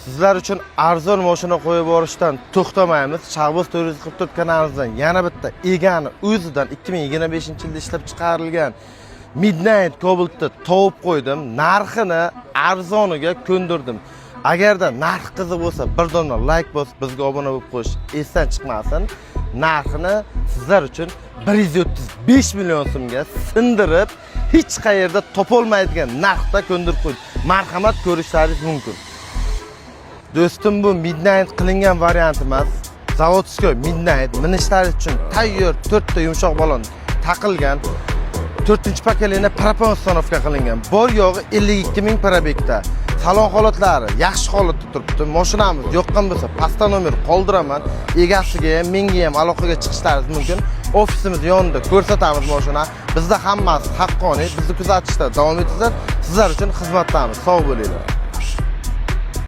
Sizlar uchun arzon mashina qo'yib borishdan to'xtamaymiz. Shahboz 444 kanalimizdan yana bitta Egani o'zidan 2025-yilda ishlab chiqarilgan Midnight Cobalt'ni tovib qo'ydim. Narxini arzoniga ko'ndirdim. Agarda narx qiziq bo'lsa, bir dona layk bosib, bizga obuna bo'lib qo'yish esdan chiqmasin. Narxini sizlar uchun 135 million so'mga sindirib, hech qayerda topolmaydigan narxda ko'ndirib qo'ydim. Marhamat, ko'rishlaringiz mumkin. Do'stim, bu Midnight qilingan variant emas. Заводской Midnight minishlari uchun tayyor, to'rtta yumshoq balon taqilgan. To'rtinchi поколение пропан установка qilingan. Bor yo'g'i 52 ming пробег da. Salon holatlari yaxshi holatda turibdi. Mashinamiz yoqqan bo'lsa, pastda nomer qoldiraman. Egasiga ham, menga ham aloqaga chiqishlaringiz mumkin. Ofisimiz yonida ko'rsatamiz mashina. Bizda hammasi haqqoniy. Bizni kuzatishda davom etinglar. Sizlar uchun xizmatdamiz. Sog' bo'linglar.